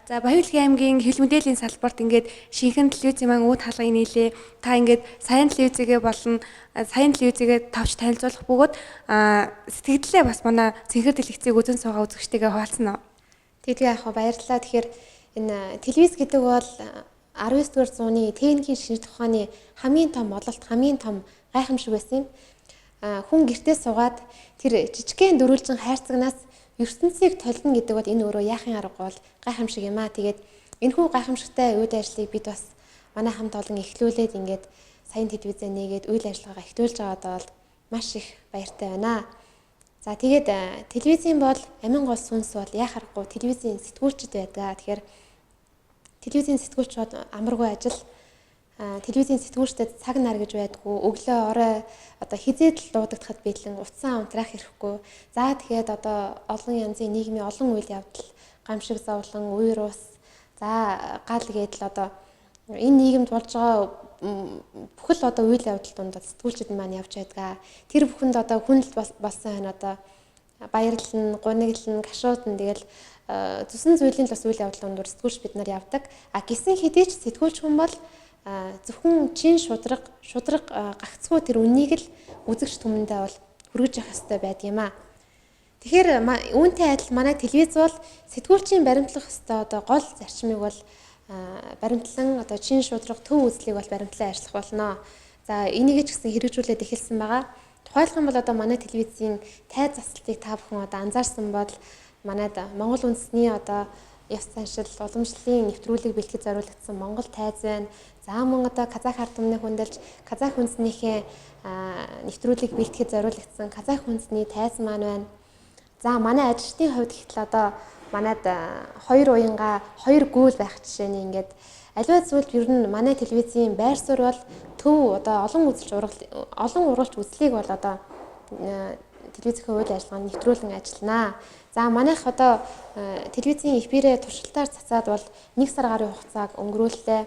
За, Баян аймгийн хэвлэл мэдээллийн салбарт ингээд шинэхэн телевизийн маань үүд хаалгыг нийлээ. Та ингээд саяын телевизээгээ болон саяын телевизээгээ товч танилцуулах бөгөөд сэтгэлдээ бас манай цэнхэр дэлгэцийг үзэн суугаа үзэгчтэйгээ хуваалцсан уу? Тэгээ яг баярлалаа. Тэгэхээр энэ телевиз гэдэг бол 19 дугаар зууны техникийн шинжлэх ухааны хамгийн том ололт, хамгийн том гайхамшиг байсан юм. Хүн гэртээ суугаад тэр жижигхэн дөрвөлжин хайрцагнаас ертөнцийг толино гэдэг бол энэ өөрөө яахын аргагүй бол гайхамшиг юм аа. Тэгээд энэхүү гайхамшигтай үйл ажлыг бид бас манай хамт олон эхлүүлээд ингээд саяын телевизээ нээгээд үйл ажиллагаагаа эхлүүлж байгаад бол маш их баяртай байна. За, тэгээд телевизийн бол амин гол сүнс бол яах аргагүй телевизийн сэтгүүлчд байдаг. Тэгэхээр телевизийн сэтгүүлч бол амаргүй ажил. Телевизийн сэтгүүлчдэд цаг нар гэж байдгүй. Өглөө, орой одоо хизээд л дуудагдахад бэлэн, утсан унтраах хэрэггүй. За, тэгэхээр одоо олон янзын нийгмийн олон үйл явдал, гамшиг зовлон, үер ус, за гал гэдэл одоо энэ нийгэмд болж байгаа бүхэл одоо үйл явдал дунд сэтгүүлчид маань явж байдаг. Тэр бүхэнд одоо хүнэлт болсон хань одоо баярлна, гуниглна, гашуудна, тэгэл зүсэн зүйлийн л бас үйл явдал дунд сэтгүүлч бид нар явдаг. А гисэн хэдий ч сэтгүүлч хүн бол зөвхөн чин шудраг, шудраг гагцхүү тэр үннийг л үзэгч түмэндээ бол хүргэж явах ёстой байдаг юм а. Тэгэхээр үүнтэй адил манай телевиз бол сэтгүүлчийн баримтлах ёстой одоо гол зарчмыг бол баримтлан одоо чин шудраг төв үзлийг бол баримтлан ажиллах болно. За, энийг ч гэсэн хэрэгжүүлээд эхэлсэн байгаа. Тухайлах юм бол одоо манай телевизийн тайз засалтыг та бүхэн одоо анзаарсан бол манайд Монгол үндэсний одоо ёс заншил, уламжлалын нэвтрүүлэг бэлтгэж зориулагдсан Монгол тайз байна. За, мөн одоо казах ард түмний хүндэлж казах үндэснийхээ нэвтрүүлэг бэлтгэж зориулагдсан казах үндэсний тайз маань байна. За, манай ажилчдын хувьд гэхэл одоо манайд хоёр уянга, хоёр гүйл байх жишээний ингээд аливаа зүйлд ер нь манай телевизийн байр суурь бол төв одоо олон үзэлж ургал олон ургалч үзлийг бол одоо телевизийн үйл ажиллагаанд нэвтрүүлэн ажилланаа. За, манайх одоо телевизийн эфирээ туршилтаар цацаад бол 1 сар гаруй хугацааг өнгөрүүллээ.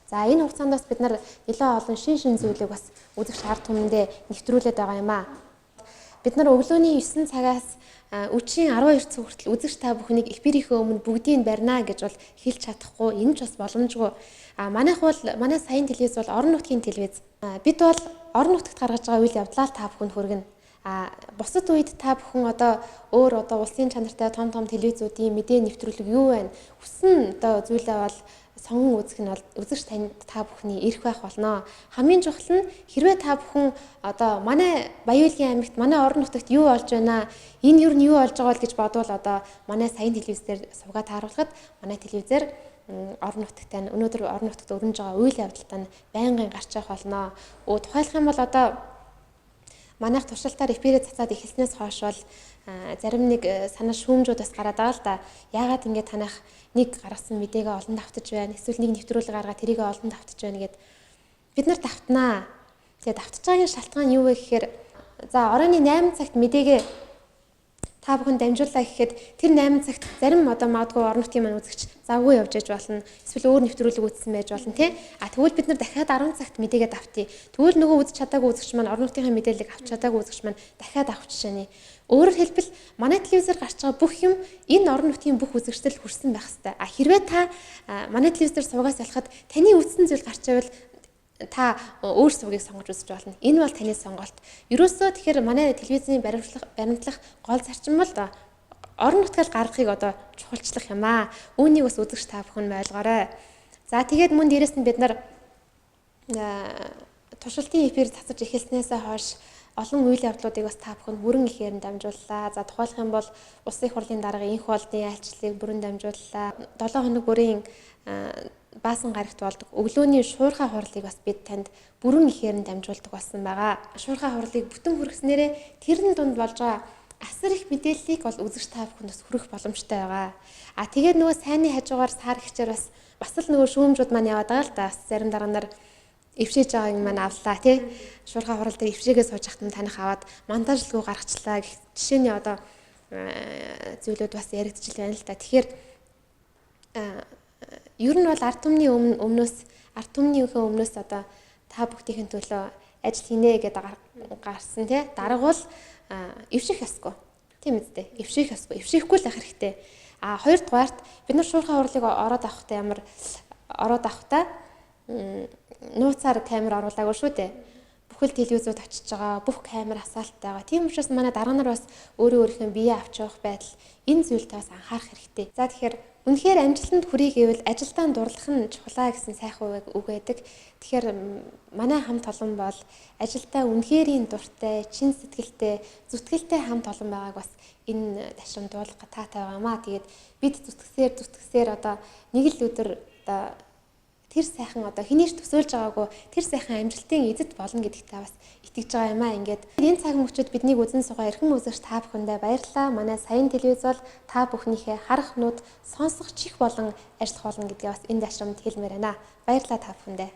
За, энэ хугацаанд бас бид нар нэлээд олон шин шин зүйлийг бас үзэгч ард түмэндээ нэвтрүүлээд байгаа юм аа. Бид нар өглөөний 9 цагаас үчийн 12 цаг хүртэл үзэгч та бүхнийг эфирийнхээ өмнө бүгдийг барина гэж бол хэлж чадахгүй. Энэ ч бас боломжгүй. А манайх бол манай саяын телевиз бол орон нутгийн телевиз. Бид бол орон нутагт гаргаж байгаа үйл явдлаа та бүхэнд хүргэнэ. А бусад үед та бүхэн одоо өөр одоо улсын чанартай том том телевизүүдийн мэдээ нэвтрүүлэг юу байна? Хүссэн одоо зүйлээ бол сонгон үзэх нь бол үзэгч танд та бүхний эрх байх болно. Хамгийн чухал нь хэрвээ та бүхэн одоо манай Баян аймагт, манай орон нутагт юу болж байна? Энэ юу нь юу болж байгаа бол гэж бодвол одоо манай саяын телевизээр сувгаа тааруулахад манай телевизээр орон нутагт нь өнөөдөр орон нутагт өрнөж байгаа үйл явдалтай нь байнгын гарч явах болно. Тухайлах юм бол одоо манайх туршилтаар эфирээ цацаад эхэлснээс хойш бол зарим нэг санаа шүүмжүүд бас гараад байгаа л да. Яагаад ингэ танах нэг гаргасан мэдээгээ олон давтаж байна? Эсвэл нэг нэвтрүүлэг гаргаад тэрийгээ олон давтаж байна гэд бид нар давтнаа. Тэгээ давтаж байгаагийн шалтгаан юу вэ гэхээр, за, оройн 8 цагт мэдээгээ та бүхэн дамжуулаа гэхэд тэр 8 цагт зарим одоо магадгүй орон нутгийн маань үзэгч завгүй явж яж болно. Эсвэл өөр нэвтрүүлэг үзсэн байж болно, тий. А тэгвэл бид нар дахиад 10 цагт мэдээгээ давтъя. Тэгвэл нөгөө үзэж чадаагүй үзэгч маань, орон нутгийнхаа мэдээллийг авч чадаагүй үзэгч маань дахиад авах жишээний. Өөрөөр хэлбэл манай телевизээр гарч байгаа бүх юм энэ орон нутгийн бүх үзэгчдэд хүрсэн байх хэвээр. А хэрвээ та манай телевизээр сувгаас ялахад таны үзсэн зүйл гарч байвал та өөр сувгийг сонгож үзэж болно. Энэ бол таны сонголт. Ерөөсөө тэгэхээр манай телевизийн баримтлах гол зарчим бол орон нутгаар гаргахыг одоо чухалчлах юм аа. Үүнийг бас үзэгч та бүхэн ойлгоорой. За, тэгээд мөн дээрэс нь бид нар туршилтын эфир цацаж эхэлснээсээ хойш олон үйл явдлуудыг бас та бүхэнд бүрэн ихээр нь дамжууллаа. За, тухайлах юм бол Улсын их хурлын дарга Инх болдын айлчлалыг бүрэн дамжууллаа. 7 хоног бүрийн баасан гарагт болдог өглөөний шуурхай хурлыг бас бид танд бүрэн ихээр нь дамжуулдаг болсон байгаа. Шуурхай хурлыг бүтэн хүргэснээрээ тэрэн дунд болж байгаа асар их мэдээллийг бол үзэгч та бүхэнд бас хүргэх боломжтой байгаа. А тэгээд нөгөө сайнны хажуугаар сар ихчээр бас л нөгөө шүүмжүүд маань яваад байгаа л да. Зарим дараа нар эвшээж байгаа юм маань авлаа, тий. Шуурхай хурал дээр эвшээгээ сууж хахад нь таних аваад монтажлгүй гаргачлаа гэх жишээний одоо зүйлүүд бас яригдчихл байна л да. Тэгэхээр ер нь бол ард түмний өмнөөс, ард түмнийхээ өмнөөс одоо та бүгдийнхэн төлөө ажил хийнэ гэдээ гарсан, тий. Дарга бол эвших ёсгүй. Тийм үстэй. Эвших ёсгүй. Эвшихгүй л ах хэрэгтэй. А хоёрдугаарт бид нар шуурхай хурлыг ороод авахдаа ямар ороод авахдаа нууцаар камер оруулаагүй шүү дээ. Бүхэл телевизүүд очиж байгаа, бүх камер асаалттай байгаа. Тийм учраас манай дараа нар бас өөрөө өөрийнхөө бие авч явах байдал энэ зүйлд бас анхаарах хэрэгтэй. За тэгэхээр үнэхээр амжилтанд хүрье гэвэл ажилдаа дурлах нь чухлаа гэсэн сайхан үг байдаг. Тэгэхээр манай хамт олон бол ажилдаа үнэхэрийн дуртай, чин сэтгэлтэй, зүтгэлтэй хамт олон байгааг бас энэ ташрамдуулах таатай байгаамаа. Тэгээд бид зүтгэсээр одоо нэг л өдөр одоо тэр сайхан одоо хэний ч төсөөлж байгаагүй тэр сайхан амжилтын эзэд болно гэдэгтээ бас итгэж байгаа юм аа. Ингээд энэ цаг мөчид биднийг үзэн суугаа эрхэм үзэгч та бүхэндээ баярлалаа. Манай саяын телевиз бол та бүхнийхээ харах нүд, сонсох чих болон ажиллах болно гэдгээ бас энэ дашрамд хэлмээр байна. Баярлалаа та бүхэндээ.